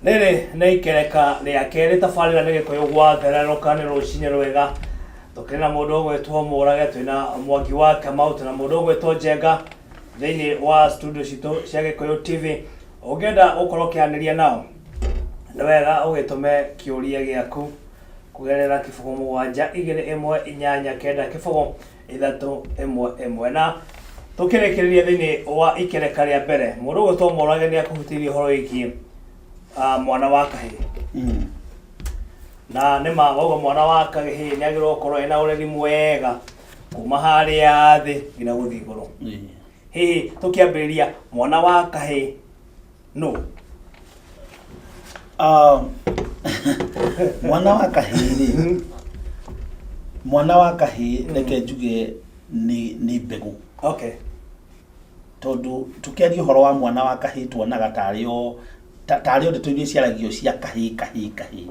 Rĩrĩ nĩ ikereka rĩa kerĩ tabarĩra nĩ Gĩkũyũ gwathererũka nĩ rũcinĩ rwega. Tũkĩrĩ na mũndũ ũgwĩtwo Mũrage, twĩna Mwangi wa Kamau, twĩna mũndũ ũgwĩtwo Njenga thĩinĩ wa studio citũ cia Gĩkũyũ TV. Ũngĩenda gũkorwo ũkĩaranĩria nao, nĩ wega ũgĩtũme kĩũria gĩaku kũgerera 0 7 2 1 8 9 0 3 1 1. Na tũkĩrĩkĩrĩria thĩinĩ wa ikereka rĩa mbere, mũndũ ũgwĩtwo Mũrage nĩ akũhutĩirie ũhoro wĩgiĩ mwana wa kahĩĩ. Na nĩ ma wauga mwana wa kahĩĩ nĩ agĩrĩirwo gũkorwo ena ũreri mwega kuma harĩa thĩ nginya gũthiĩ igũrũ. Hihi tũkĩambĩrĩria mwana wa kahĩĩ nũ? Ah, mwana wa kahĩĩ rĩ, mwana wa kahĩĩ reke njuge nĩ mbegũ. Tondũ tũkĩaria ũhoro wa mwana wa kahĩĩ tuonaga tarĩ o tarĩ o ndeto iria ciaragio cia kahĩĩ kahĩĩ kahĩĩ.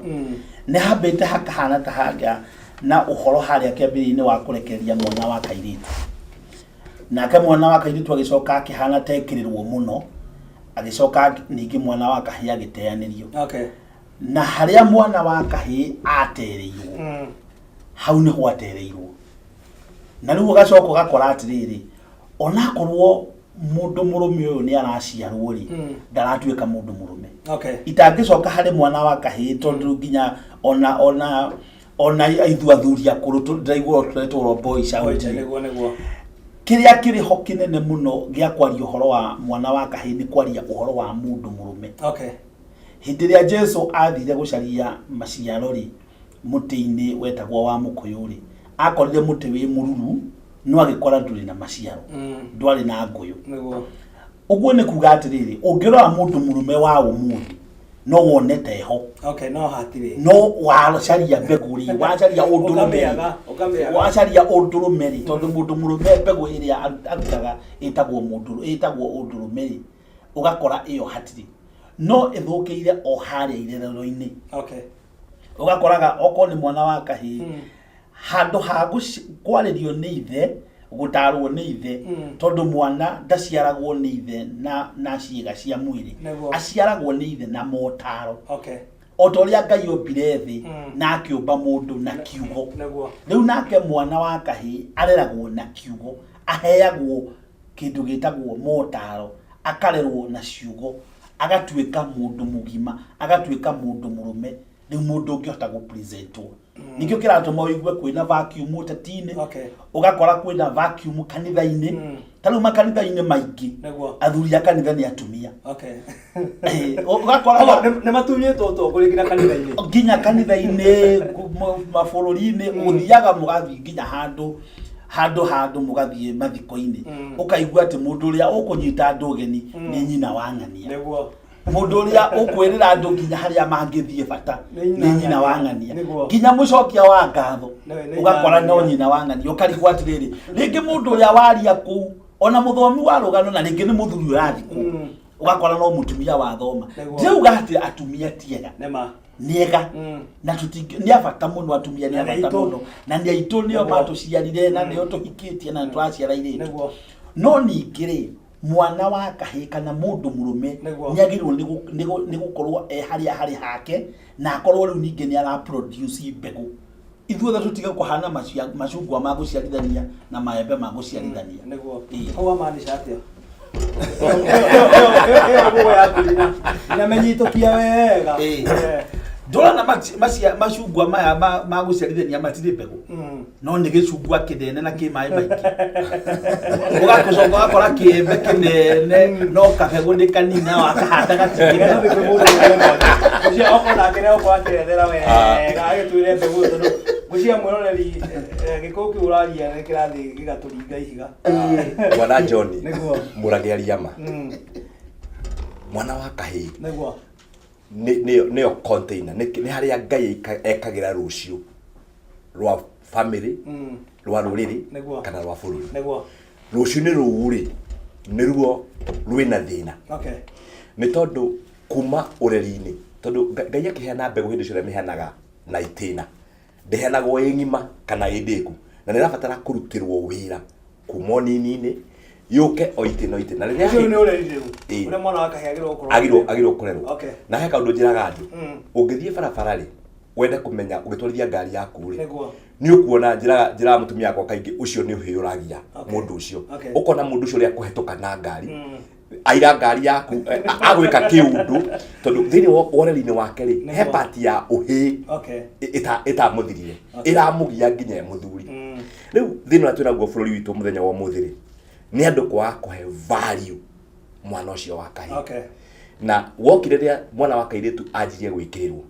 Nĩ hambĩte hakahana ta hagĩa na ũhoro harĩa kĩambĩrĩria-inĩ wa kũrekereria mwana wa kairĩtu. Nake mwana wa kairĩtu agĩcoka akĩhana ta ekĩrĩrwo mũno, agĩcoka ningĩ mwana wa kahĩĩ agĩteanĩrio. Na harĩa mwana wa kahĩĩ atereirwo, hau nĩho atereirwo. Na rĩu ũgacoka ũgakora atĩrĩrĩ, onakorwo mũndũ mũrũme ũyũ nĩ araciarwo rĩ, ndaratuĩka mũndũ mũrũme. Itangĩcoka harĩ mwana wa kahĩĩ tondũ nginya ona ithuĩ athuri akũrũ ndĩraigua tũretwo boy child. Boy child, nĩguo, nĩguo. Kĩrĩa kĩrĩ ho kĩnene mũno gĩa kwaria ũhoro wa mwana wa kahĩĩ nĩ kwaria ũhoro wa mũndũ mũrũme. Hĩndĩ ĩrĩa Jesu athire gũcaria maciaro rĩ, mũtĩ-inĩ wetagwo wa mũkũyũ rĩ, akorire mũtĩ wĩ mũruru no agĩkora ndũrĩ na maciaro, ndwarĩ na ngũyũ. Ũguo nĩ kuga atĩrĩrĩ, ũngĩrora mũndũ mũrũme wa ũmũthĩ no wone teho. Okay, no hatirĩ. No wacaria mbegũ rĩ, wacaria ũndũrũme rĩ, Ũkamĩaga, ũkamĩaga. wacaria ũndũrũme rĩ, tondũ mũndũ mũrũme mbegũ ĩrĩa arutaga ĩtagwo mũndũ, ĩtagwo ũndũrũme rĩ, ũgakora ĩyo hatirĩ. No ĩthũkĩire o harĩa irerero-inĩ. Ũgakoraga okorwo nĩ mwana wa kahĩĩ, handũ ha kwarĩrio nĩ ithe, gũtarwo nĩ ithe, tondũ mwana ndaciaragwo nĩ ithe na ciĩga cia mwĩrĩ, aciaragwo nĩ ithe na motaro. O ta ũrĩa Ngai ombire thĩ na akĩũmba mũndũ na kiugo. Rĩu nake mwana wa kahĩĩ areragwo na kiugo, aheagwo kĩndũ gĩtagwo motaro, akarerwo na ciugo, agatuĩka mũndũ mũgima, agatuĩka mũndũ mũrũme, rĩu mũndũ ũngĩhota gũ-presentwo. Nĩkĩo kĩratũma ũigue kwĩna vacuum ũteti-inĩ, ũgakora kwĩna vacuum kanitha-inĩ. Ta rĩu makanitha-inĩ maingĩ, athuri a kanitha nĩ atumia. Ũgakora Ogo, nĩ matunyĩtwo ũtongoria nginya kanitha-inĩ. Nginya kanitha-inĩ, mabũrũri-inĩ, ũthiaga mũgathiĩ nginya handũ handũ handũ mũgathiĩ mathiko-inĩ, ũkaigua atĩ mũndũ ũrĩa ũkũnyita andũ ũgeni nĩ nyina wa ng'ania. Mũndũ ũrĩa ũkwĩrĩra andũ nginya harĩa mangĩthiĩ bata Nĩ nyina nĩ nyina wa ng'ania. Nĩguo. Nginya mũcokia wa ngatho Nĩ ũgakora nyina no wa nyina wa ng'ania. Ũkarigwo atĩrĩrĩ, rĩngĩ mũndũ ũrĩa waria kũu ona mũthomi wa rũgano na rĩngĩ nĩ mũthuri ũrathiĩ kũu, ũgakora no mũtumia wathoma. Ndĩrauga atĩ atumia ti ega. Nĩma. Nĩ ega. Na tũtingĩ, nĩ a bata mũno atumia, nĩ a Na nĩ bata aitũ. mũno. Na nĩ aitũ nĩo matũciarire na nĩo tũhikĩtie na nĩ tũraciara airĩtu. No ningĩ rĩ, mwana wa kahĩĩ kana mũndũ mũrũme nĩ agĩrĩirwo nĩ gũkorwo e harĩa harĩ hake na akorwo rĩu ningĩ nĩ ara produce mbegũ. Ithuothe tũtige kũhana macungwa ma gũciarithania na maembe ma gũciarithania. Ĩĩ. Hau wamaanisha atĩa? Ĩyo nguo yaku ndinamenyitũkia wega. Ĩĩ. Ndũrona macungwa maya ma gũciarithania matirĩ mbegũ? No nĩ gĩcungwa kĩnene na kĩ maĩ maingĩ. Ũgakũcoka ũgakora kĩembe kĩnene no kabegũ nĩ kanini na wakahanda gatikĩmera. Nĩgetha kwĩ mũndũ ũrĩa mwaki. Ngwĩciria okorwo nake nĩ egũkorwo akĩrethera wega agĩtwĩre mbegũ ĩyo tondũ ngwĩciria mwĩroreri, gĩkũyũ kĩu ũraria nĩ kĩrathiĩ gĩgatũringa ihiga. Bwana John, Mũrage aria ma. Mwana wa kahĩĩ nĩyo container, nĩ harĩa Ngai ekagĩra rũciũ rwa family, rwa rũrĩrĩ, kana rwa bũrũri. Rũciũ-inĩ rũu rĩ, nĩruo rwĩna thĩna. Nĩ tondũ kuma ũreri-inĩ, tondũ Ngai akĩheana mbegũ hĩndĩ ciothe amĩheanaga na itĩna. Ndĩheanagwo ĩ ng'ima kana ĩ ndĩku. Na nĩ ĩrabatara kũrutĩrwo wĩra kuma ũnini-inĩ. Yũke o itĩna o itĩna. Na rĩrĩa Ũcio nĩ ũreri rĩu. Ĩĩ. Ũrĩa mwana wa kahĩĩ agĩrĩirwo gũkorwo. Agĩrĩirwo kũrerwo. Na he kaũndũ njĩraga andũ. Ũngĩthiĩ barabara rĩ, wende kũmenya ũgĩtwarithia ngari yaku rĩ, nĩ ũkuona njĩraga mũtumia wakwa kaingĩ ũcio nĩ ũhĩĩ ũragia mũndũ ũcio. Ũkona mũndũ ũcio ũrĩa akũhetũka na ngari, aira ngari yaku agwĩka kĩũndũ tondũ thĩinĩ wa ũreri-inĩ wake rĩ, he part ya ũhĩĩ ĩtamũthirire, ĩramũgia nginya e mũthuri. Rĩu thĩna ũrĩa twĩnaguo bũrũri witũ mũthenya wa ũmũthĩ rĩ, nĩ andũ kwaga kũhe value mwana ũcio wa kahĩĩ. Na wokire rĩrĩa mwana wa kairĩtu anjirie gwĩkĩrĩrwo,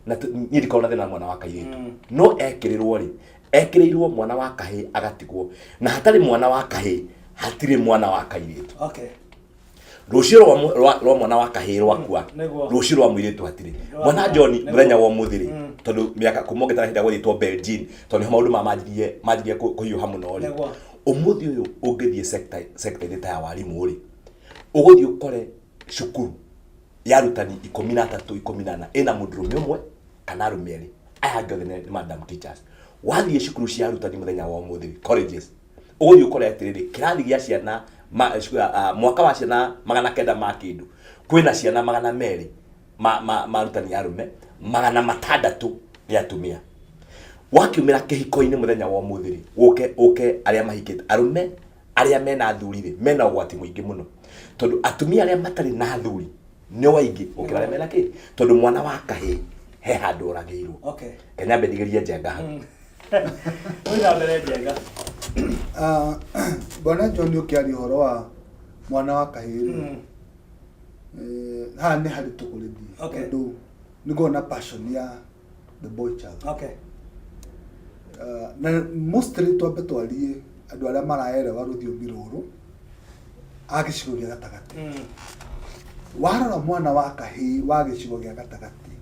na niĩ ndikoragwo na thĩna na mwana wa kairĩtu, no ekĩrĩrwo rĩ, ekĩrĩirwo mwana wa kahĩĩ agatigwo, na hatarĩ mwana wa kahĩĩ hatirĩ mwana wa kairĩtu. Rũciũ rwa mwana wa kahĩĩ rwakua, rũciũ rwa mũirĩtu hatirĩ. Mwana John mũthenya wa ũmũthĩ rĩ, tondũ mĩaka kuma ũngĩtara hĩndĩ ĩrĩa gwathiĩtwo Belgium, tondũ nĩho maũndũ maya manjirie kũhiũha mũno rĩ, ũmũthĩ ũyũ ũngĩthiĩ sector-inĩ ta ya warimũ rĩ, ũgũthiĩ ũkore cukuru ya arutani 13, 14 ĩna mũndũrũme ũmwe kana arũme erĩ, aya angĩ othe nĩ madam teachers. Wathiĩ cukuru cia arutani mũthenya wa ũmũthĩ rĩ, colleges, ũgũthiĩ ũkore atĩrĩrĩ, kĩrathi gĩa ciana mwaka wa ciana 900 ma kĩndũ, kwĩna ciana 200 ma arutani arũme, 600 nĩ atumia. Wakiumĩra kĩhiko-inĩ mũthenya wa ũmũthĩ rĩ, ũke arĩa mahikĩte, arũme arĩa mena athuri rĩ, mena ũgwati mũingĩ mũno, tondũ atumia arĩa matarĩ na athuri nĩo aingĩ gũkĩra arĩa mena kĩ, tondũ mwana wa kahĩĩ he handũ oragĩirwo. Kenya nyambe ndigĩrie Njenga hau. Ũthiĩ na mbere Njenga. Bwana John ũkĩaria ũhoro wa mwana wa kahĩĩ rĩ, haha nĩ haritũ kũrĩ niĩ, tondũ nĩ ngoragwo na passion ya the boy child. Na mostly twambe twarie andũ arĩa maraerewa rũthiomi rũrũ a gĩcigo gĩa gatagatĩ. Warora mwana wa kahĩĩ wa gĩcigo gĩa gatagatĩ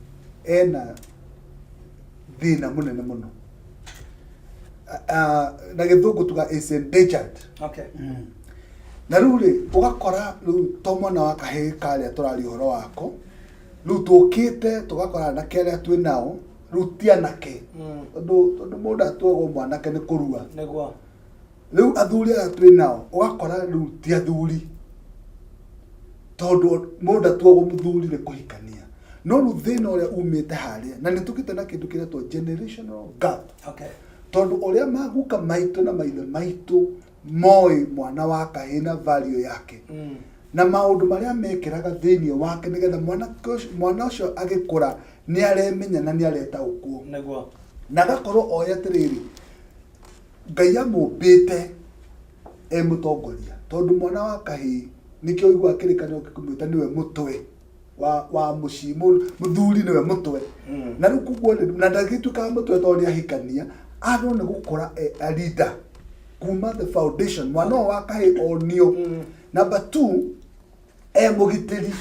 ena thĩna mũnene mũno. Na gĩthũngũ tuga is endangered. Na rĩu rĩ, ũgakora rĩu to mwana wa kahĩĩ karĩa tũraria ũhoro wako, rĩu tũkĩte tũgakora anake arĩa twĩ nao rĩu ti anake. Tondũ mũndũ atuagwo mwanake nĩ kũrua. Rĩu athuri aya twĩ nao ũgakora rĩu ti athuri, tondũ mũndũ atuagwo mũthuri nĩ kũhikania. No rĩu thĩna ũrĩa umĩte harĩa, na nĩ tũkĩte na kĩndũ kĩretwo generational gap. Tondũ ũrĩa maguka maitũ na maithe maitũ moĩ mwana wa kahĩĩ na value yake, na maũndũ marĩa mekĩraga thĩinĩ wake nĩgetha mwana ũcio agĩkũra nĩ aremenya na nĩ aretaũkwo. Na agakorwo oĩ atĩrĩrĩ, Ngai amũmbĩte e mũtongoria, tondũ mwana wa kahĩĩ nĩkĩo ũiguaga kĩrĩkanĩro gĩkĩmwĩta nĩwe mũtwe wa mũciĩ, mũthuri nĩwe mũtwe. Na rĩu koguo rĩ, na ndagĩtuĩkaga mũtwe tondũ nĩ ahikania, agĩrĩirwo nĩ gũkũra e a leader kuma the foundation, mwana ũyũ wa kahĩĩ onio. Number 2, e mũgitĩri.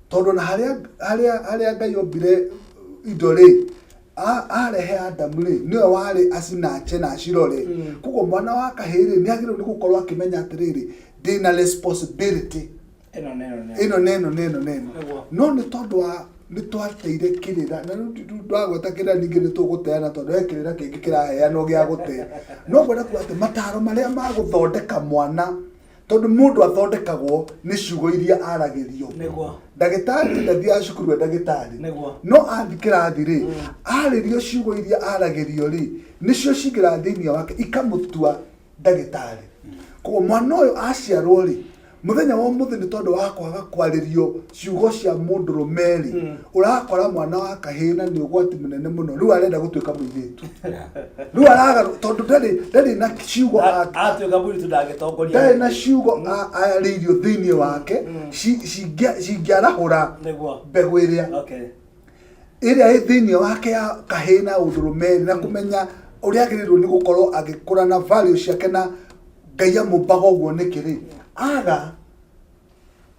Tondũ na harĩa Ngai ombire indo rĩ, arehe Adamu rĩ, nĩwe warĩ acinache na acirore. Koguo mwana wa kahĩĩ rĩ, nĩ agĩrĩirwo nĩ gũkorwo akĩmenya atĩrĩrĩ, ndĩna responsibility Ĩno na ĩno na ĩno. Ĩno na ĩno na ĩno na ĩno. No nĩ tondũ wa nĩ twateire kĩrĩra, na rĩu ndwagweta kĩrĩra ningĩ nĩ tũgũteana tondũ he kĩrĩra kĩngĩ kĩraheanwo gĩa gũte. No ngwenda kuga atĩ mataro marĩa ma gũthondeka mwana, tondũ mũndũ athondekagwo nĩ ciugo iria aragĩrio. Ndagĩtarĩ ndathiaga cukuru e ndagĩtarĩ. No athiĩ kĩrathi rĩ, arĩrio ciugo iria aragĩrio rĩ, nĩcio cingĩraga thĩinĩ wake ikamũtua ndagĩtarĩ. Koguo mwana ũyũ aciarwo rĩ, mũthenya wa ũmũthĩ nĩ tondũ wa kwaga kwarĩrio ciugo cia mũndũrũme rĩ, ũrakora mwana wa kahĩĩ na nĩ ũgwati mũnene mũno, rĩu arenda gũtuĩka mũirĩtu. Rĩu aragarũ tondũ ndarĩ na ciugo Atuĩka mũirĩtu ndangĩtongoria. Ndarĩ na ciugo arĩirio thĩinĩ wake cingĩarahũra mbegũ ĩrĩa. Ĩrĩa ĩ thĩinĩ wake ya kahĩĩ na ũndũrũme na kũmenya ũrĩa agĩrĩirwo nĩ gũkorwo agĩkũra na value ciake na Ngai amũmbaga ũguo nĩkĩ rĩ, aga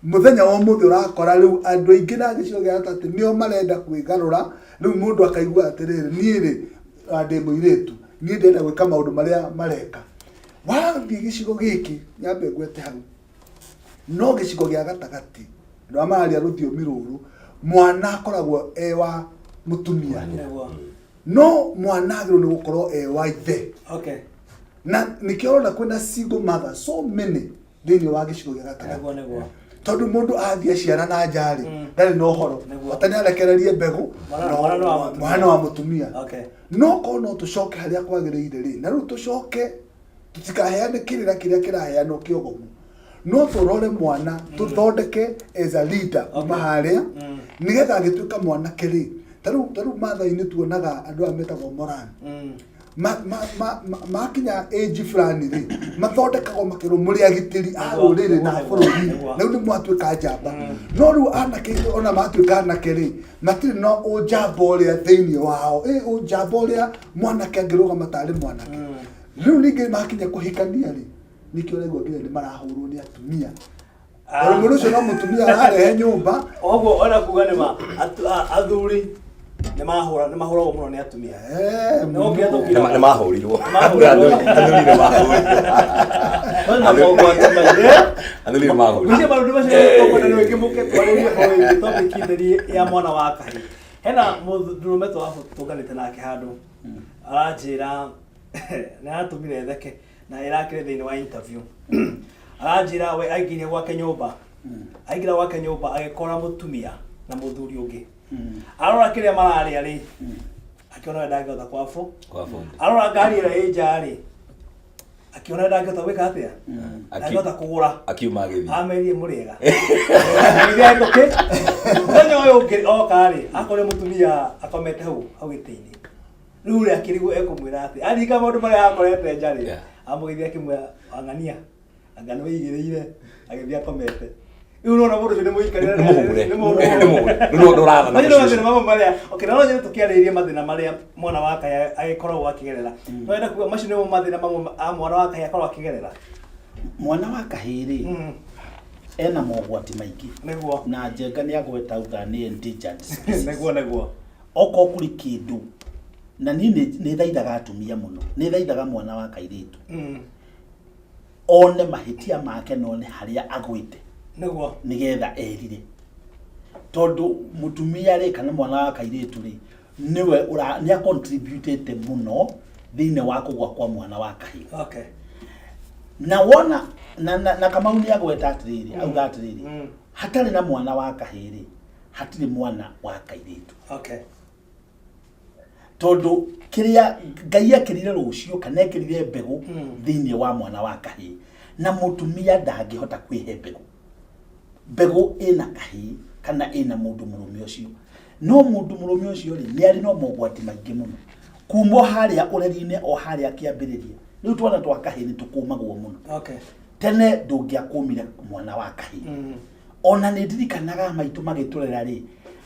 mũthenya wa ũmũthĩ ũrakora rĩu andũ aingĩ na gĩcigo gĩa gatagatĩ nĩo marenda kwĩgarũra. Rĩu mũndũ akaigua atĩrĩrĩ, niĩ rĩ, ndĩ mũirĩtu, niĩ ndĩrenda gwĩka maũndũ marĩa mareka. Wathiĩ gĩcigo gĩkĩ, nyambe ngwete hau, no gĩcigo gĩa gatagatĩ, andũ arĩa mararia rũthiomi rũrũ, mwana akoragwo e wa mũtumia. No mwana agĩrĩirwo nĩ gũkorwo e wa ithe. Na nĩkĩo ũrona kwĩna single mother so many. Thĩinĩ wa gĩcigo gĩa gatagatĩ. Nĩguo nĩguo. Tondũ mũndũ athiĩ aciara na nja rĩ, ndarĩ na ũhoro. Nĩguo. Bata nĩ arekererie mbegũ. Mwana nĩ wa mũtumia. Mwana nĩ wa mũtumia. Okay. No korwo no tũcoke harĩa kwagĩrĩire rĩ, na rĩu tũcoke tũtikaheane kĩrĩra kĩrĩa kĩraheanwo kĩogomu, no tũrore mwana, tũthondeke as a leader kuma harĩa, nĩgetha agĩtuĩka mwanake rĩ, ta rĩu Maathai-inĩ tuonaga andũ aya metagwo Moran. Makinya age fulani rĩ, mathondekagwo makerwo mũrĩ agitĩri a rũrĩrĩ na bũrũri. Rĩu nĩ mwatuĩka njamba. No rĩu anake aitũ ona matuĩka anake rĩ, matirĩ na ũnjamba ũrĩa thĩinĩ wao, ĩ ũnjamba ũrĩa mwanake angĩrũgama tarĩ mwanake. Rĩu ningĩ makinya kũhikania rĩ, nĩkĩo ũraigua nginya nĩ marahũrwo nĩ atumia, tondũ mũndũ ũcio no mũtumia ararehe nyũmba. Oguo ona kuga nĩ ma athuri nĩ mahũragwo mũno nĩ atumia. Eh, Nĩ ũkĩra mũno. tũkira. Nĩ mahũrirwo. Mahũrirwo. Athuri nĩ mahũrirwo. Kwĩna mogwati maingĩ. Athuri nĩ mahũrirwo. Gwĩciria maũndũ macio tũkwenda nĩ rĩngĩ mũke twarĩrie o ĩngĩ topic theri ya mwana wa kahĩĩ. Hena mũndũrũme tũnganĩte nake handũ, aranjĩra nĩ aratũmire theke na ĩrakĩrĩ thĩinĩ wa interview. Aranjĩra we aingĩire gwake nyũmba, aingĩra gwake nyũmba agĩkora mũtumia na mũthuri ũngĩ. Arora kĩrĩa mararĩa rĩ, akĩona we ndangĩhota kwafo. Kwa phone. Arora ngari ĩrĩa ĩ nja rĩ, akĩona we ndangĩhota gwĩka atĩa, ndangĩhota kũgũra. Akiuma agĩthiĩ. Amerie mũrĩega agĩthiĩ agĩtũkĩ. Mũthenya ũyũ ũngĩ oka rĩ, akorire mũtumia akomete hau hau gĩtĩ-inĩ. Rĩu rĩ, akĩrigwo ekũmwĩra atĩ aririkana maũndũ marĩa akorete nja rĩ, amũgeithia akĩmwĩra, "Wang'ania, anga nĩ wĩigĩrĩire?" Agĩthiĩ akomete. Rĩu ũrona mũndũ ũcio nĩ mũikarĩre. Nĩ mũhũre. Nĩ mũhũre. Nĩ mũhũre. Rĩu ndũrathana Macio nĩ mũciĩ ũcio. mathĩna mamwe marĩa, okay, na no nyende tũkĩarĩrĩrie mathĩna marĩa mwana wa kahĩĩ agĩkoragwo akĩgerera. No nyende kuga macio nĩmo mathĩna mamwe a mwana wa kahĩĩ akoragwo akĩgerera. Mwana wa kahĩĩ rĩ, ena mogwati maingĩ. Na Njenga nĩ agweta auga nĩ endangered species. Nĩguo nĩguo. Okorwo kũrĩ kĩndũ na niĩ nĩ thaithaga atumia mũno, nĩ thaithaga mwana wa kairĩtu one mahĩtia make na one harĩa agwĩte, nĩgetha erire, tondũ mũtumia rĩ, kana mwana wa kairĩtu rĩ, nĩwe ũra nĩ acontributĩte mũno thĩinĩ wa kũgwa kwa mwana wa kahĩĩ. Na wona na Kamau nĩ agweta atĩrĩrĩ, auga atĩrĩrĩ, hatarĩ na mwana wa kahĩĩ rĩ, hatirĩ mwana wa kairĩtu. Tondũ kĩrĩa Ngai ekĩrire rũciũ kana ekĩrire mbegũ thĩinĩ wa mwana wa kahĩĩ, na mũtumia ndangĩhota kwĩhe mbegũ. Mbegũ ĩna kahĩĩ kana ĩna mũndũ mũrũme ũcio. No mũndũ mũrũme ũcio rĩ, nĩ arĩ na mogwati maingĩ mũno kuma o harĩa ũreri-inĩ, o harĩa kĩambĩrĩria. Rĩu twana twa kahĩĩ nĩ tũkũmagwo mũno. Tene ndũngĩakũmire mwana wa kahĩĩ. Ona nĩ ndirikanaga maitũ magĩtũrera rĩ,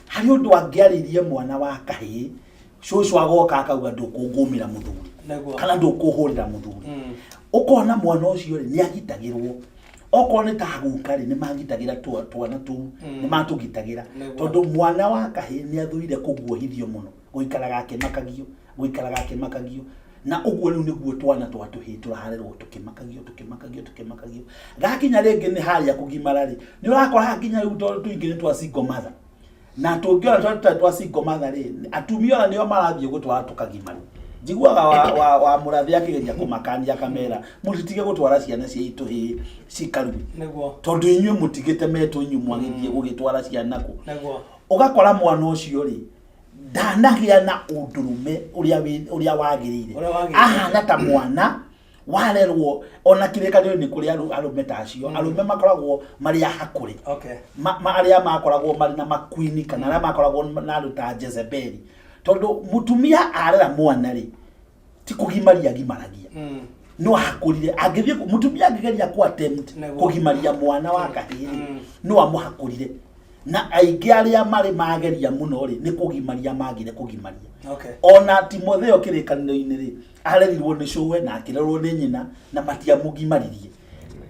harĩ ũndũ angĩarĩirie mwana wa kahĩĩ, cũcũ agoka akauga, "Ndũkũngũmĩra mũthuri kana ndũkũhũrĩra mũthuri." Ũkona mwana ũcio rĩ, nĩ agitagĩrwo. Okorwo nĩ ta guka rĩ, nĩ magitagĩra twana tũu, nĩ matũgitagĩra. Tondũ mwana wa kahĩĩ nĩ athũire kũguohithio mũno, gũikaraga akĩmakagio, gũikaraga akĩmakagio. Na ũguo rĩu nĩguo twana twa tũhĩĩ tũrarerwo tũkĩmakagio, tũkĩmakagio, tũkĩmakagio. Gakinya rĩngĩ nĩ harĩa kũgimara rĩ, nĩ ũrakora nginya rĩu tondũ tũingĩ nĩ twa single mother, na tũngĩona twana tũtarĩ twa single mother rĩ, atumia ona nĩo marathiĩ gũtwara tũkagimara. Njiguaga wa mũrathi akĩgeria kũmakania akamera, "Mũtitige gũtwara ciana cia itũhĩĩ cikarue, tondũ inyuĩ mũtigĩte metwo, inyuĩ mwagĩthiĩ gũgĩtwara ciana kũ?" Ũgakora mwana ũcio rĩ, ndanagĩa na ũndũrũme ũrĩa wagĩrĩire. Ũrĩa wagĩrĩire. Ahana ta mwana warerwo ona kĩrĩkanĩro. Nĩ kũrĩ arũme ta acio, arũme makoragwo marĩ a hakũre, arĩa makoragwo marĩ na makuini kana arĩa makoragwo na andũ ta Jezebeli. Tondũ mũtumia arera mwana rĩ, ti kũgimaria agimaragia, no ahakũrire. Angĩthiĩ mũtumia angĩgeria ku attempt kũgimaria mwana wa kahĩĩ rĩ, no amũhakũrire. Na aingĩ arĩa marĩ mageria mũno rĩ, nĩ kũgimaria magire kũgimaria. Ona Timotheo kĩrĩkanĩro-inĩ rĩ, arerirwo nĩ cũwe na akĩrerwo nĩ nyina na matiamũgimaririe.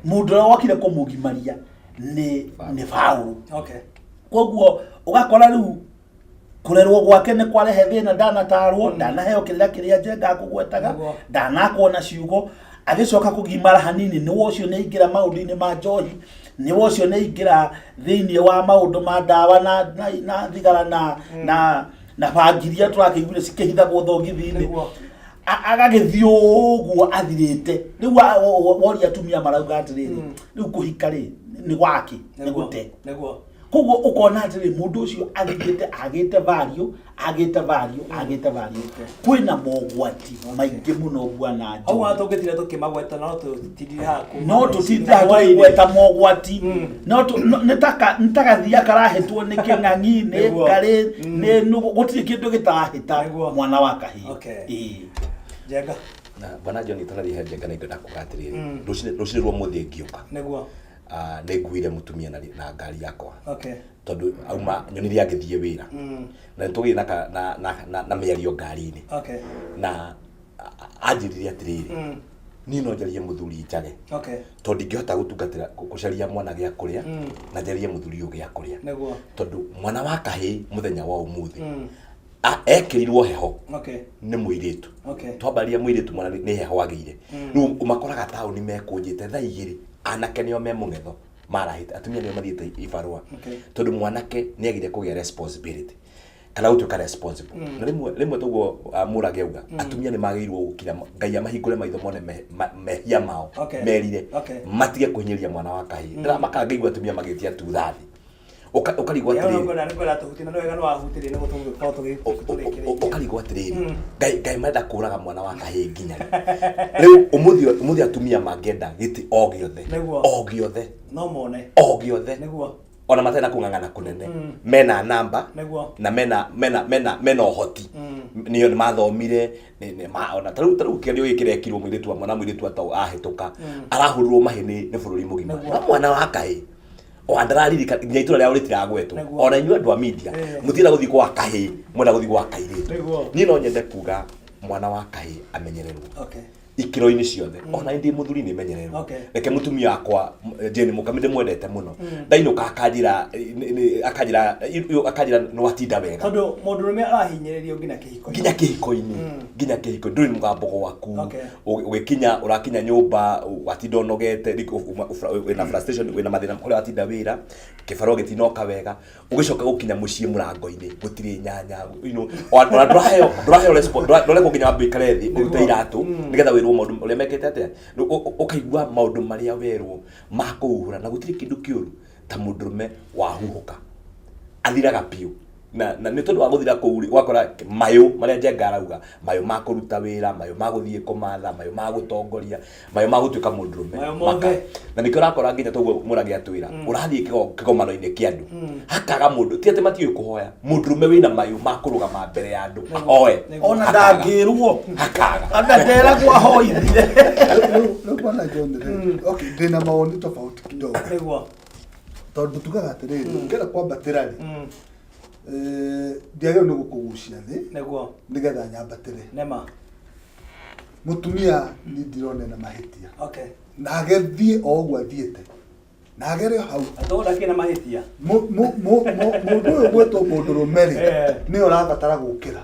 Mũndũ ũrĩa wokire kũmũgimaria nĩ Paũlũ. Koguo ũgakora rĩu kũrerwo gwake nĩ kwarehe thĩna, ndanatarwo, ndanaheo kĩrĩra kĩrĩa Njenga akũgwetaga, ndanakwo na ciugo. Agĩcoka kũgimara hanini, nĩwe ũcio nĩ aingĩra maũndũ-inĩ ma njohi, nĩwe ũcio nĩ aingĩra thĩinĩ wa maũndũ ma ndawa na thigara na bangi iria tũrakĩiguire cikĩhithagwo thogithi-inĩ. Agagĩthiĩ ũguo athirĩte. Rĩu woria atumia marauga atĩrĩrĩ, rĩu kũhika rĩ nĩ gwakĩ? Nĩ gũte. Koguo ũkona atĩrĩ, mũndũ ũcio athirĩte, agĩte value, agĩte value, agĩte value. Kwĩna mogwati maingĩ mũno, bwana Hau John. ona tũngĩtinda tũkĩmagweta no tũtindire haha kuma No thaa ici tũtinde nginya hwaĩ-inĩ. tũkĩgweta mogwati. No nĩ ta gathia karahĩtwo nĩ kĩng'ang'i, nĩ ngarĩ, nĩ nũgũ, gũtirĩ kĩndũ gĩtarahĩta mwana wa kahĩĩ. Ĩĩ. Njenga. Na bwana John, itanathiĩ he Njenga, nĩ ngwenda kuga atĩrĩrĩ, rũcinĩ rwa ũmũthĩ ngĩũka, nĩ nguire mũtumia na ngari yakwa, tondũ auma nyonire agĩthiĩ wĩra, na nĩ tũgĩire na ka- na na na na mĩario ngari-inĩ, na anjĩrire atĩrĩrĩ, niĩ no njarie mũthuri njage, tondũ ndingĩhota gũtungatĩra gũcaria mwana gĩa kũrĩa na njarie mũthuri ũyũ gĩa kũrĩa, tondũ mwana wa kahĩĩ mũthenya wa ũmũthĩ ekĩrirwo heho nĩ mũirĩtu. Twambaria mũirĩtu mwana nĩ heho agĩire. Rĩu ũmakoraga taũni mekũnjĩte thaa 2, anake nĩo me mũng'etho marahĩte, atumia nĩo mathiĩte ibarũa, tondũ mwanake nĩ agire kũgĩa responsibility kana gũtuĩka responsible. Na rĩmwe rĩmwe toguo Mũrage auga, atumia nĩ magĩrĩirwo gũkira, Ngai amahingũre maitho mone mehia mao, merire, matige kũhinyĩrĩria mwana wa kahĩĩ. Ndĩramaka ngaigua atumia magĩtia tuthathi. Ũkarigwo Ĩyo atĩrĩrĩ, ngwenda, nĩngwenda tũhutie na nĩ wega nĩ wahutirie nĩguo tũgũkorwo tũrĩkĩrĩirie. Ũkarigwo atĩrĩrĩ, Ngai marenda kũraga mwana wa kahĩĩ nginya rĩ? Rĩu ũmũthĩ atumia mangĩenda gĩtĩ o gĩothe, o gĩothe, No mone. O gĩothe, ona matarĩ na kũng'ang'ana kũnene, mena namba, na mena ũhoti, nĩo nĩ mathomire, ona tarĩu kĩgerio gĩkĩ kĩrekirwo mũirĩtu wa mwana, mũirĩtu ata ahĩtũka arahũrirwo mahĩ nĩ bũrũri mũgima. No mwana wa kahĩĩ ona ndararirika, nginya itũra rĩao rĩtiragwetwo. Ona inyuĩ andũ a media mũtienda gũthiĩ gwa kahĩĩ, mwenda gũthiĩ gwa kairĩtu. Niĩ no nyende kuga mwana wa kahĩĩ amenyererwo ikĩro-inĩ ciothe. Ona ndĩ mũthuri nĩ menyererwo. Reke mũtumia wakwa Jane Mũkami ndĩmwendete mũno, ndainũka akanjĩra akanjĩra nĩ watinda wega. Tondũ mũndũrũme arahinyĩrĩrio nginya kĩhiko-inĩ. Nginya kĩhiko-inĩ, nginya kĩhiko ndũrĩ mũgambo gwaku. Ũgĩkinya, ũrakinya nyũmba watinda ũnogete, wĩna frustration, wĩna mathĩna kũrĩa watinda wĩra, kĩbarũa gĩtinoka wega, ũgĩcoka gũkinya mũciĩ mũrango-inĩ gũtirĩ nyanya, ona ndũraheo response, ndũrekwo nginya wambe ũikare thĩ ũrute iratũ nĩgetha wĩrwo maũndũ ũrĩa mekĩte atĩa. Rĩu ũkaigua maũndũ marĩa werwo ma kũhuhũra, na gũtirĩ kĩndũ kĩũru ta mũndũrũme wahuhũka, athiraga biũ. Na nĩ tondũ wa gũthira kũu rĩ, ũgakora mayũ marĩa Njenga arauga, mayũ ma kũruta wĩra, mayũ ma gũthiĩ kũmatha, mayũ ma gũtongoria, mayũ ma gũtuĩka mũndũrũme Mayũ maka. mothe. Na nĩkĩo ũrakora nginya toguo Mũrage atwĩra, ũrathiĩ kĩgomano-inĩ kĩa andũ, hakaga mũndũ, ti atĩ matiũĩ kũhoya, mũndũrũme wĩna mayũ ma kũrũgama mbere ya andũ ahoe. Ona Hakaga. ndangĩrwo. Hakaga. Ona nderagwo ahoithire. Rĩu bwana John rĩ, okay, ndĩna mawoni tofauti kidogo, tondũ tugaga atĩrĩrĩ, ũngĩenda kwambatĩra rĩ, ndiagĩrĩirwo nĩ gũkũgucia thĩ nĩgetha nyambatĩre. Mũtumia ni ndirona ena mahĩtia, na agethiĩ o ũguo athiĩte na agere o hau. Atũgũra kĩna mahĩtia. Mũndũ ũyũ gwĩtwo mũndũrũme rĩ, nĩwe ũrabatara gũkĩra,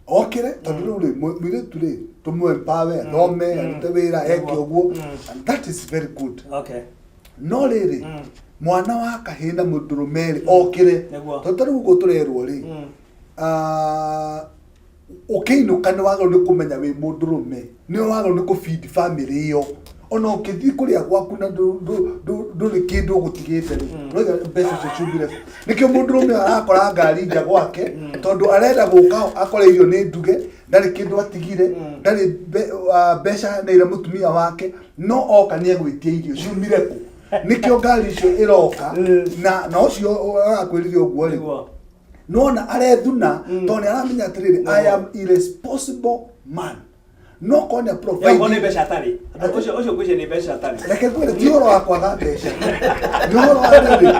okĩre, tondũ rĩu rĩ, mũirĩtu rĩ, tũmũ empower athome, arute wĩra, eke ũguo, and that is very good. No rĩrĩ, mwana wa kahĩĩ na mũndũrũme rĩ, okĩre, tondũ ta rĩu ũguo tũrerwo rĩ, ũkĩinũka nĩ wagĩrĩirwo nĩ kũmenya wĩ mũndũrũme nĩ wagĩrĩirwo nĩ kũbidi family ĩyo. Ona ũkĩthiĩ kũrĩa gwaku na ndũrĩ kĩndũ ũgũtigĩte rĩ, ũrauga mbeca icio ciumire kũ? Nĩkĩo mũndũrũme arakora ngari nja gwake, tondũ arenda gũka akore irio nĩ nduge, ndarĩ kĩndũ atigire, ndarĩ mbeca neire mũtumia wake, no oka nĩ egwĩtia irio ciumire kũ. Nĩkĩo ngari icio ĩroka na ũcio arakwĩrire ũguo rĩ, nona arethuna, tondũ nĩ aramenya atĩrĩrĩ, I am irresponsible man, no korwo nĩ Ĩyo korwo nĩ mbeca atarĩ. Ũcio ngwĩciria nĩ mbeca atarĩ. Reke ngwĩre, ti ũhoro wa kwaga mbeca, nĩ ũhoro wa rĩrĩ,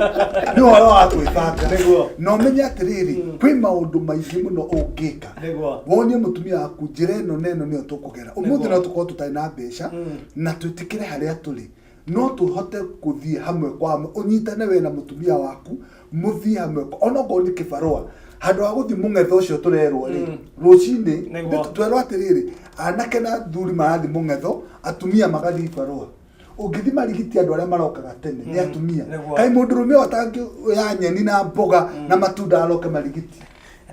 nĩ ũhoro wa gwĩbanga. Na ũmenye atĩrĩrĩ, kwĩ maũndũ maingĩ mũno ũngĩka wonie mũtumia waku njĩra ĩno na ĩno nĩyo tũkũgera ũmũthĩ. No tũkorwo tũtarĩ na mbeca na twĩtĩkĩre harĩa tũrĩ, no tũhote gũthiĩ hamwe kwa hamwe, ũnyitane we na mũtumia waku, mũthiĩ hamwe onokorwo nĩ kĩbarũa, handũ ha gũthiĩ mũng'etho ũcio tũrerwo rĩ rũcinĩ. Twerwo atĩrĩrĩ, anake na athuri marathiĩ mũng'etho, atumia magathiĩ ibarũa. Ũngĩthiĩ marigiti, andũ arĩa marokaga tene nĩ atumia. Kaĩ mũndũrũme ũyũ atangĩoya nyeni na mboga na matunda aroke marigiti?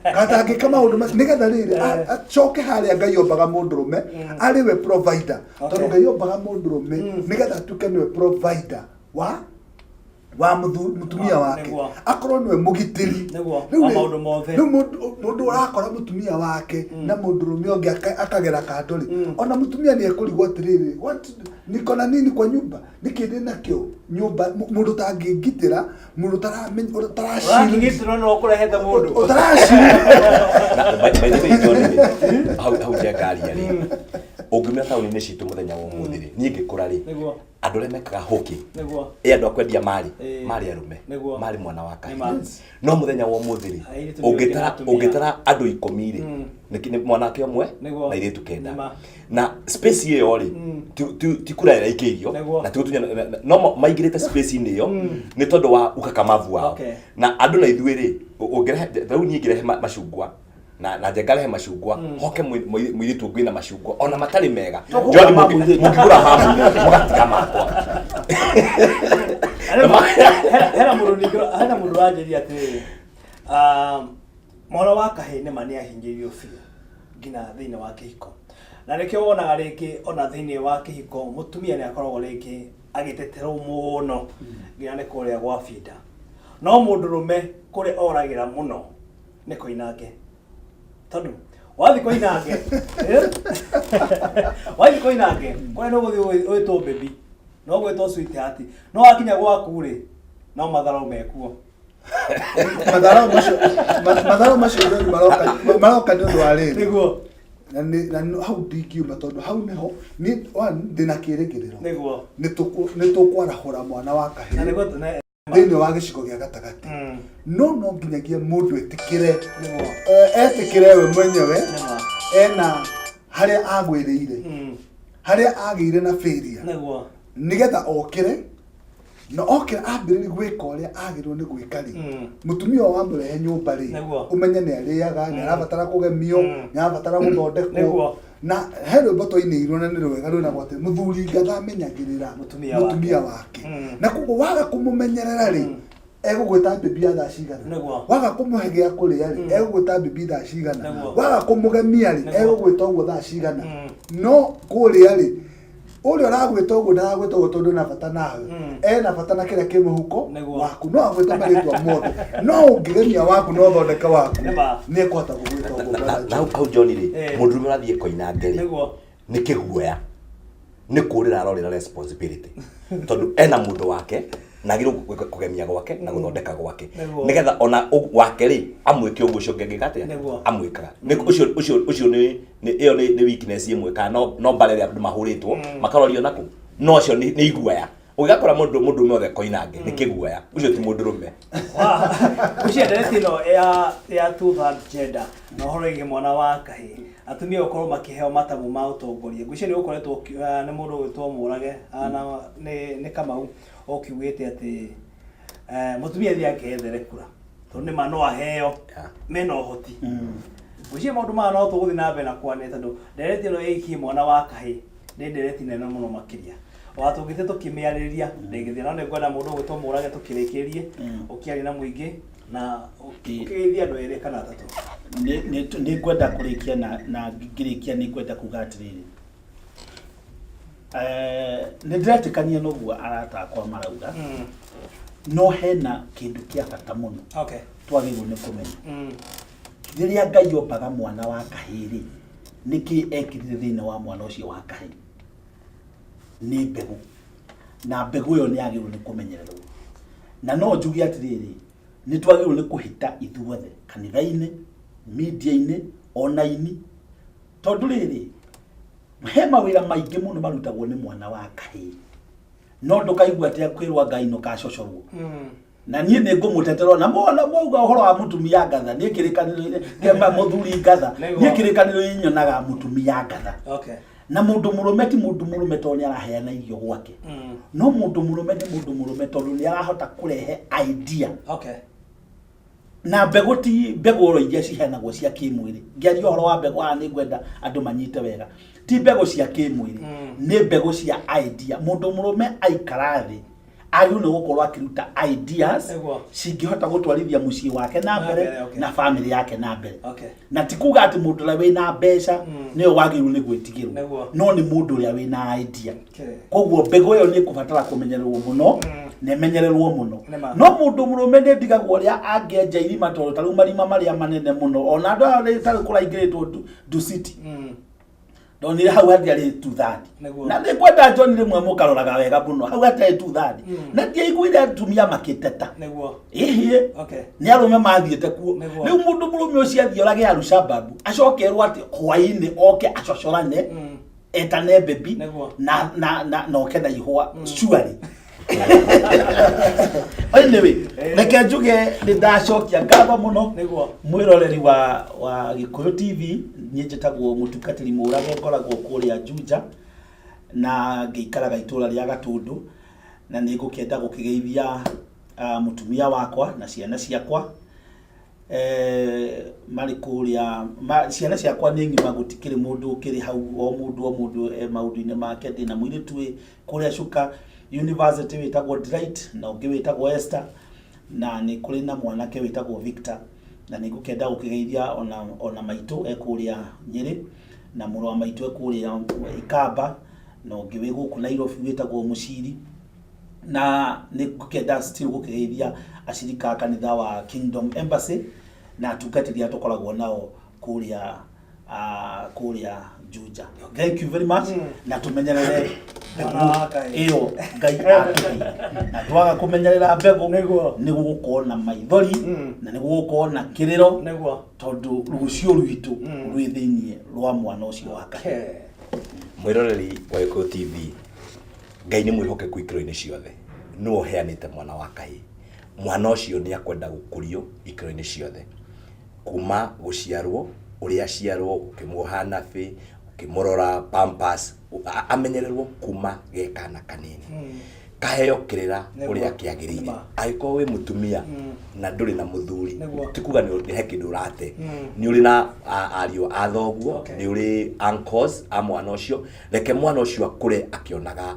Gatangĩka maũndũ macio nĩgetha rĩrĩ acoke harĩa Ngai ombaga mũndũrũme arĩ we provider. Tondũ Ngai ombaga mũndũrũme nĩgetha atuĩke nĩwe provider wa wa mũtumia wake. Akorwo nĩwe mũgitĩri. Rĩu Wa maũndũ mothe. Rĩu mũndũ ũrakora mũtumia wake na mũndũrũme ũngĩ akagera kando rĩ, ona mũtumia nĩ ekũrigwo atĩrĩrĩ, what niko na nini kwa nyumba, nĩkĩ ndĩ nakĩo nyũmba, mũndũ ũtangĩngitĩra, mũndũ ũtaramenya, ũtaraciri Ũrakĩgitĩrwo nĩwe ũkũrehete mũndũ. Ũtaraciri. Na, by the way, John, rĩ, hau njengaria rĩ, ũngiumĩra taũni-inĩ citũ mũthenya wa ũmũthĩ rĩ, niĩ ngĩkũra rĩ, andũ arĩa mekaga hoki ĩ andũ a kwendia marĩ marĩ arũme, marĩ mwana wa kahĩĩ. No mũthenya wa ũmũthĩ rĩ, Airĩtu nĩ ũngĩtara atumia. Ũngĩtara andũ 10 rĩ, nĩ mwanake ũmwe na airĩtu 9. Na space ĩyo rĩ, ti kura ĩraikĩirio na ti gũtunya no maingĩrĩte space-inĩ ĩyo nĩ tondũ wa ukakamavu wao. Na andũ na ithuĩ rĩ, ũngĩrehe rĩu niĩ ngĩrehe macungwa na njenga rehe macungwa, hoke mũirĩtu ũngĩ na macungwa ona matarĩ mega. Tũkũgũra John, ma mũirĩtu. Mũngĩgũra ma mũirĩtu mũgatiga makwa. Hena mũndũ ningĩ, hena mũndũ ũranjĩria atĩrĩrĩ, mwana wa kahĩĩ nĩma nĩ ahinyĩrĩirio biũ nginya thĩinĩ wa kĩhiko, na nĩkĩo wonaga rĩngĩ ona thĩinĩ wa kĩhiko mũtumia nĩ akoragwo rĩngĩ agĩteterwo mũno nginya nĩ kũrĩa gwa binda, no mũndũrũme kũrĩa oragĩra mũno nĩ koinange, tondũ wathiĩ koinange, wathiĩ koinange kũrĩa nĩ ũgũthiĩ ũgĩtwo baby, no gwĩtwo sweetheart, no wakinya gwaku rĩ, no matharau mekuo. Matharau macio John, maroka nĩ ũndũ wa rĩrĩ. Na hau ndingiuma tondũ hau nĩho niĩ one ndĩna kĩrĩgĩrĩro nĩ tũkwarahũra mwana wa Na kahĩĩ nĩguo thĩinĩ wa gĩcigo gĩa gatagatĩ. No nginyagia mũndũ etĩkĩre, etĩkĩre we mwenyewe ena harĩa agwĩrĩire, harĩa agĩire na failure, nĩgetha okĩre na okĩra ambĩrĩrie gwĩka ũrĩa agĩrĩirwo nĩ gwĩka rĩ, mũtumia ũyũ wamũrehe nyũmba rĩ, ũmenye nĩ arĩaga, nĩ arabatara kũgemio, nĩ arabatara gũthondekwo. Na he rwĩmbo twainĩirwo na nĩ rwega rwĩnagwo atĩ mũthuri ngatha amenyagĩrĩra Mũtumia wake. Mũtumia wake. Na koguo waga kũmũmenyerera rĩ, egũgwĩta bibi ya thaa cigana? Waga kũmũhe gĩa kũrĩa rĩ, egũgwĩta bibi thaa cigana? Waga kũmũgemia rĩ, egũgwĩta ũguo thaa cigana? No kũrĩa rĩ, ũrĩa ũragwĩta ũguo ndaragwĩta ũguo tondũ ena bata nawe, ena bata na kĩrĩa kĩ mũhuko waku. No agwĩte marĩtwa mothe, no ũngĩgemia waku na ũthondeke waku, nĩ ekũhota gũgwĩta ũguo, brother Na John. hau John rĩ, mũndũrũme ũrathiĩ koinange rĩ, nĩ kĩguoya, nĩ kũrĩra arorĩra responsibility, tondũ ena mũndũ wake na agĩrĩirwo kũgemia gwake na gũthondeka gwake, nĩgetha ona wake rĩ amwĩke ũguo ũcio ũngĩ angĩka atĩa? Amwĩkaga. Nĩ ũcio nĩ ĩyo nĩ weakness ĩmwe kana no mbara ĩrĩa andũ mahũrĩtwo makarorio nakũ, no acio nĩ iguoya. Ũgĩgakora mũndũ ũmwe othe koinange nĩ kĩguoya, ũcio ti mũndũrũme. Ũcio ndereti ĩno ya two third gender na ũhoro wĩgiĩ mwana wa kahĩĩ, atumia gũkorwo makĩheo matamu ma ũtongoria, ngwĩciria nĩ ũkoretwo nĩ mũndũ ũgwĩtwo Mũrage, na nĩ Kamau ũkiugĩte atĩ mũtumia thiĩ akethere kura tondũ nĩ ma no aheo mena ũhoti. Ngwĩciria maũndũ maya no tũgũthiĩ na mbere na kwaria tondũ ndereti ĩno ĩgiĩ mwana wa kahĩĩ nĩ ndereti nene mũno makĩria wa tũngĩthiĩ tũkĩmĩarĩrĩria ndĩngĩthira, no nĩ ngwenda mũndũ ũgwĩtwo Mũrage tũkĩrĩkĩrie ũkĩaria na mũingĩ na ũkĩgeithia andũ erĩ kana atatũ. Nĩ ngwenda kũrĩkia na ngĩrĩkia nĩ ngwenda kuga atĩrĩrĩ, nĩ ndĩretĩkania na ũguo arata akwa marauga, no hena kĩndũ kĩa bata mũno twagĩrĩirwo nĩ kũmenya. Rĩrĩa Ngai ombaga mwana wa kahĩĩ rĩ, nĩkĩ ekĩrire thĩinĩ wa mwana ũcio wa kahĩĩ? Nĩ mbegũ, na mbegũ ĩyo nĩ yagĩrĩirwo nĩ kũmenyererwo. Na no njuge atĩrĩrĩ, nĩ twagĩrĩirwo nĩ kũhĩta ithuothe kanitha-inĩ, media-inĩ, ona ini, tondũ rĩrĩ, he mawĩra maingĩ mũno marutagwo nĩ mwana wa kahĩĩ, no ndũkaigua atĩ akwĩrwo Ngai nũkacocorwo. Na niĩ nĩ ngũmũtetera na mona mwauga ũhoro wa mũtumia ngatha, niĩ kĩrĩkanĩro kĩa mũthuri ngatha, niĩ kĩrĩkanĩro nyonaga mũtumia ngatha. Na mũndũ mũrũme ti mũndũ mũrũme tondũ nĩ araheana irio gwake, no mũndũ mũrũme nĩ mũndũ mũrũme tondũ nĩ arahota kũrehe idea. Na mbegũ ti mbegũ oro iria ciheanagwo cia kĩmwĩrĩ. Ngĩaria ũhoro wa mbegũ haha nĩ ngwenda andũ manyite wega, ti mbegũ cia kĩmwĩrĩ, nĩ mbegũ cia idea. Mũndũ mũrũme aikara thĩ. Agĩrĩirwo nĩ gũkorwo akĩruta ideas cingĩhota gũtwarithia mũciĩ wake na mbere na family yake na mbere. Na ti kuga atĩ mũndũ ũrĩa wĩna mbeca nĩwe wagĩrĩirwo nĩ gwĩtigĩrwo, no nĩ mũndũ ũrĩa wĩna idea. Koguo mbegũ ĩyo nĩ ĩkũbatara kũmenyererwo mũno na ĩmenyererwo mũno. No mũndũ mũrũme nĩ ndigagwo ũrĩa angĩenja irima, tondũ ta rĩu marima marĩa manene mũno ona andũ aya ta rĩu kũraingĩrĩtwo Dusit, ndonire hau hatiarĩ 2:30. Na nĩ ngwenda John rĩmwe mũkaroraga wega mũno, hau hatiarĩ 2:30 na ndiaiguire atumia makĩteta. Ĩhĩ, nĩ arũme mathiĩte kuo. Rĩu mũndũ mũrũme ũcio athiĩ orage Alushababu, acoke erwo atĩ hwainĩ oke acocorane, etane bebi na oke na ihũa, surely. Anyway, reke njuge nĩ ndacokia ngatho mũno mwĩroreri wa Gĩkũyũ TV. Niĩ njĩtagwo Mũtungatĩri Mũrage, ngoragwo kũrĩa Juja na ngĩikaraga itũra rĩa Gatũndũ, na nĩ ngũkĩenda gũkĩgeithia mũtumia wakwa na ciana ciakwa marĩ kũrĩa ciana ciakwa nĩ ng'ima, gũtikĩrĩ mũndũ ũkĩrĩ hau, o mũndũ o mũndũ e maũndũ-inĩ make. Ndĩna mũirĩtu wĩ kũrĩa Chuka University wĩtagwo Delight, na ũngĩ wĩtagwo Esther, na nĩ kũrĩ na mwanake wĩtagwo Victor, na nĩ ngũkĩenda gũkĩgeithia ona maitũ e kũrĩa Nyĩrĩ, na mũrũ wa maitũ e kũrĩa Ikamba, na ũngĩ wĩ gũkũ Nairobi wĩtagwo Mũciri, na nĩ ngũkĩenda still gũkĩgeithia acirika a kanitha wa Kingdom Embassy na atungatĩri arĩa tũkoragwo nao kũrĩa Juja. Thank you very much. Na tũmenyerere mbegũ Mwana wa Ngai. ĩyo Ngai atũheire, na twaga kũmenyerera mbegũ nĩ gũgũkorwo na maithori na nĩ gũgũkorwo na kĩrĩro, tondũ rũciũ rwitũ rwĩ thĩiniĩ rwa mwana ũcio wa kahĩĩ. Mwĩroreri wa Gĩkũyũ TV, Ngai nĩ mwĩhokeku ikĩro-inĩ ciothe. Nĩwe ũheanĩte mwana wa kahĩĩ. Mwana ũcio nĩ akwenda gũkũrio ikĩro-inĩ ciothe. Kuma gũciarwo, ũrĩa aciarwo, ũkĩmuoha nabĩ, ũkĩmũrora pampers, amenyererwo kuma ge kana kanini. Kaheo kĩrĩra ũrĩa kĩagĩrĩire. Angĩkorwo wĩ mũtumia na ndũrĩ na mũthuri, ti kuga nĩ he kĩndũ ũrate. Nĩ ũrĩ na ariũ a thoguo, nĩ ũrĩ uncles a mwana ũcio. Reke mwana ũcio akũre akĩonaga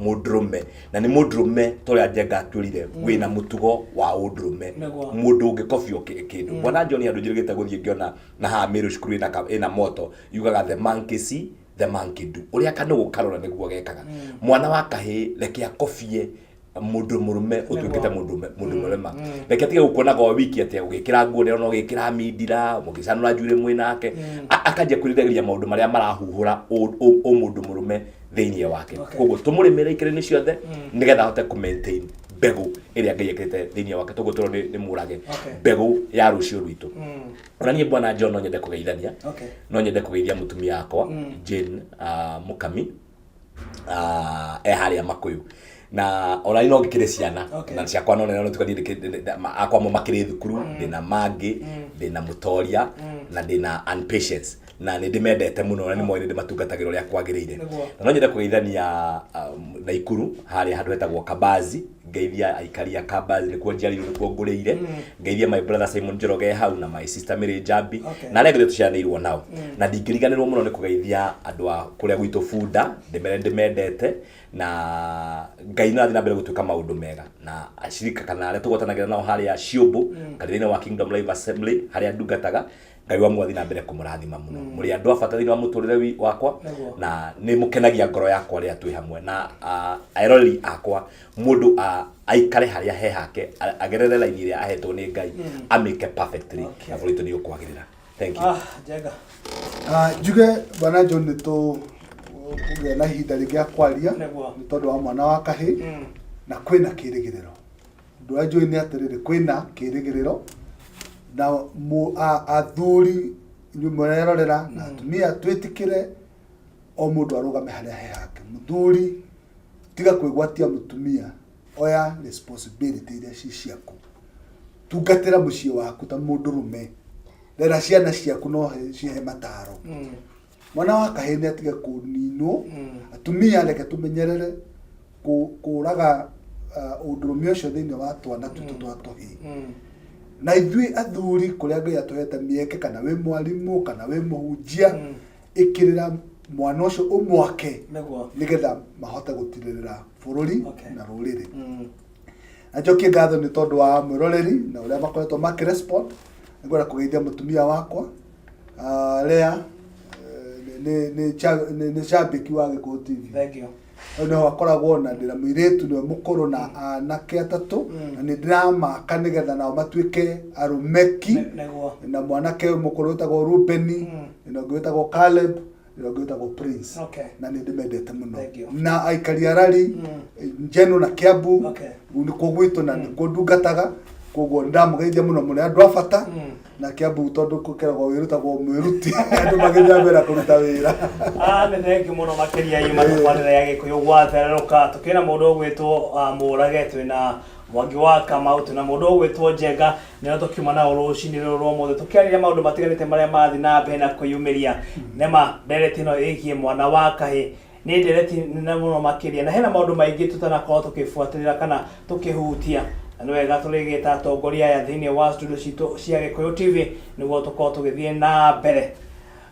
mũndũrũme, na nĩ mũndũrũme ta ũrĩa Njenga atwĩrire, wĩna mũtugo wa ũndũrũme, mũndũ ũngĩkobio kĩndũ. Bwana John, andũ njĩrĩgĩte gũthiĩ ngĩona na haha Meru cukuru ĩna moto yugaga, "The monkey see, the monkey do." Ũrĩa kanũgũ karora nĩguo gekaga. Mwana wa kahĩĩ reke akobie mũndũ mũrũme ũtuĩkĩte mũndũ mũrema. Reke atige gũkuonaga o wiki atĩ ũgĩkĩra nguo, nĩarona ũgĩkĩra mindira, mũgĩcanũra njuĩrĩ mwĩ nake. Akanjia kwĩriragĩria maũndũ marĩa marahuhũra ũmũndũ mũrũme thĩinĩ wake. Koguo tũmũrĩmĩre ikĩro-inĩ ciothe nĩgetha ahote kũ maintain mbegũ ĩrĩa Ngai ekĩrĩte thĩinĩ wake. Toguo tũrwo nĩ mũrage mbegũ ya rũciũ rwitũ. Ona niĩ bwana John no nyende kũgeithania, no nyende kũgeithia mũtumia wakwa Jane Mũkami, e harĩa Makuyu, na ona niĩ no ngĩkĩrĩ ciana na ciakwa no nene, no tuga niĩ akwa mo makĩrĩ thukuru. Ndĩna Mangĩ, ndĩna Mũtoria na ndĩna Unpatience, na nĩ ndĩmendete mũno na nĩ moĩ nĩ ndĩmatungatagĩra ũrĩa kwagĩrĩire. Na no nyende kũgeithania Naikuru harĩa handũ hetagwo Kabazi, ngeithia aikari a Kabazi, nĩkuo njiarĩirwo, nĩkuo ngũrĩire. Ngeithia my brother Simon Njoroge hau na my sister Mary Njambi na arĩa angĩ tũciaranĩirwo nao. Na ndingĩriganĩrwo mũno nĩ kũgeithia andũ a kũrĩa gwitũ Bunda, ndĩmere ndĩmendete na Ngai no athiĩ na mbere gũtuĩka maũndũ mega, na acirika kana arĩa tũgwatanagĩra nao harĩa Ciũmbũ kanitha-inĩ wa Kingdom Life Assembly harĩa ndungataga. Ngai wa muathiĩ na mbere kũmũrathima mũno. Mũrĩ andũ a bata thĩinĩ wa mũtũrĩre wakwa na nĩ mũkenagia ngoro yakwa rĩrĩa twĩ hamwe na eroreri akwa. Mũndũ aikare harĩa he hake, agerere raini ĩrĩa ahetwo nĩ Ngai, amĩke perfectly, na bũrũri witũ nĩ ũkwagĩrĩra. Thank you. Ah, Njenga. Ah, njuge bwana John nĩ tũkũgĩa na ihinda rĩngĩ rĩa kwaria nĩ tondũ wa mwana wa kahĩĩ na kwĩna kĩrĩgĩrĩro. Ũndũ ũrĩa njũĩ nĩ atĩrĩrĩ, kwĩna kĩrĩgĩrĩro na athuri inyuĩ mũrerorera na atumia, twĩtĩkĩre o mũndũ arũgame harĩa he hake. Mũthuri, tiga kwĩgwatia mũtumia, oya responsibility iria ci ciaku, tungatĩra mũciĩ waku ta mũndũrũme, rera ciana ciaku no cihe mataro. Mwana wa kahĩĩ nĩ atige kũninwo. Atumia, reke tũmenyerere kũraga ũndũrũme ũcio thĩinĩ wa twana twitũ twa tũhĩĩ. Na ithuĩ athuri, kũrĩa Ngai atũhete mĩeke, kana wĩ mwarimũ kana wĩ mũhunjia, ĩkĩrĩra. Mwana ũcio ũmwake nĩgetha mahote gũtirĩrĩra bũrũri na rũrĩrĩ. Na njokie ngatho nĩ tondũ wa mwĩroreri na ũrĩa makoretwo makĩrespond. Nĩngwenda kũgeithia mũtumia wakwa Lea, nĩ cambĩki wa Gĩkũyũ TV. Thank you. Hau nĩho akoragwo na ndĩna mũirĩtu nĩwe mũkũrũ na anake atatũ na nĩ ndĩramaka nĩgetha nao matuĩke arũmeki. Na mwanake mũkũrũ wĩtagwo Rubeni, na ũngĩ wĩtagwo Caleb, na ũngĩ wĩtagwo Prince. Na nĩ ndĩmendete mũno. Thank you. Na aikari a Rari, Njeno na Kiambu, nĩkuo gwitũ na nĩkuo ndungataga, koguo nĩ ndamũgeithia mũno mũno andũ a bata. Na Kiambu tondũ kũkeragwo wĩrutagwo mwĩruti, andũ magĩthiĩ mbere kũruta wĩra. Ah, nĩ thengiũ mũno makĩria yuma tabarĩra ya Gĩkũyũ gwathererũka. Tũkĩrĩ na mũndũ ũgwĩtwo Mũrage, twĩna Mwangi wa Kamau, twĩna mũndũ ũgwĩtwo Njenga, nĩo tũkiuma nao rũcinĩ rũrũ rwa ũmũthĩ tũkĩarĩria maũndũ matiganĩte marĩa marathiĩ na mbere na kwĩyumĩria. Nĩma ndereti ĩno ĩgiĩ mwana wa kahĩ nĩ ndereti nene mũno makĩria, na hena maũndũ maingĩ tũtanakorwo tũkĩbuatĩrĩra kana tũkĩhutia, na nĩ wega tũrĩgĩta atongoria aya thĩinĩ wa studio citũ cia Gĩkũyũ TV nĩguo tũkorwo tũgĩthiĩ na mbere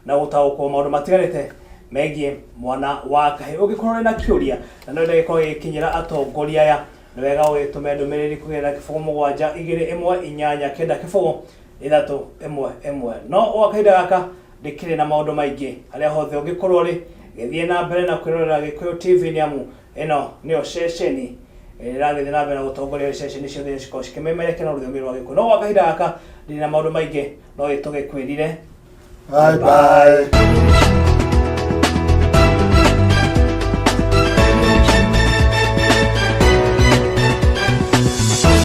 na gũtaũkwo maũndũ matiganĩte megiĩ mwana wa kahĩ. Ũngĩkorwo ũrĩ na kĩũria na no wende gĩkorwo gĩgĩkinyĩra atongoria aya, nĩ wega ũgĩtũme ndũmĩrĩri kũgerera 0721890311. No gwa kahinda gaka ndĩkĩrĩ na maũndũ maingĩ, harĩa hothe ũngĩkorwo ũrĩ, gĩthiĩ na mbere na kwĩrorera Gĩkũyũ TV nĩ amu ĩno nĩyo ceceni ĩrĩa ĩragĩthiĩ na mbere na gũtongoria ceceni ciothe iria cikoragwo cikĩmemerekia na rũthiomi rwa Gĩkũyũ. No gwa kahinda gaka ndirĩ na maũndũ maingĩ, no gĩtũgĩkwĩrire bye bye.